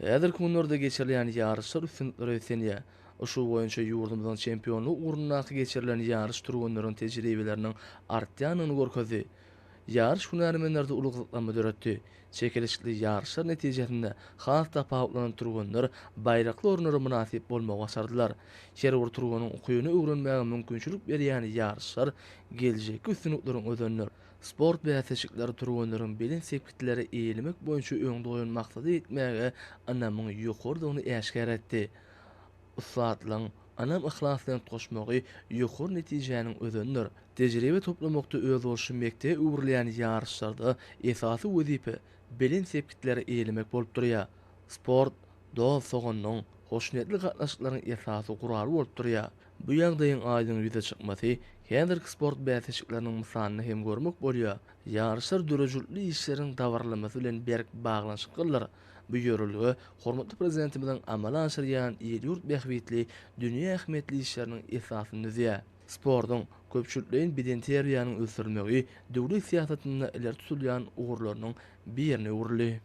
Häzirki günlerde geçirilýän ýaryşlar üstünliklere beslenýär. Uşu boýunça ýurdumyzyň çempionlygy ugrundaky geçirilen ýaryş türgenleriň tejribeleriniň artýandygyny görkezdi. Ýaryş hünärmenlerde uly gyzyklanma döretdi. Çekeleşikli ýaryşlar netijesinde has tapawutlanan türgenler baýrakly orunlara mynasyp bolmagy başardylar. Her bir türgeniň ukybyny öwrenmäge mümkinçilik berýän ýaryşlar geljekki üstünlikleriň özenidir. Sport bäsleşikleri türgenleriň belent sepgitleri eýelemek boýunça öňde goýan maksada ýetmäge ynamyň ýokarydygyny äşgär etdi. Ussatlygyň ynam-yhlas bilen utgaşmagy ýokary netijäniň özenidir. Tejribe toplamakda özboluşly mekdebe öwrülýän ýaryşlarda esasy wezipe belent sepgitleri eýelemek bolup durýar. Sport dost-doganlygyň, hoşniýetli gatnaşyklaryň esasy guraly bolup durýar. Bu ýagdaýyň aýdyň ýüze çykmasy häzirki sport bäsleşikleriniň mysalynda hem görmek bolýar. Ýaryşlar döredijilikli işleriň dabaralanmasy bilen berk baglanyşyklydyr. Bu ýörelge hormatly Prezidentimiziň amala aşyrýan il-ýurt bähbitli, dünýä ähmiýetli işleriniň esasyny düzýär. Sportuň, köpçülikleýin bedenterbiýäniň ösdürilmegi döwlet syýasatynda ileri tutulýan ugurlarynyň birine öwrüldi.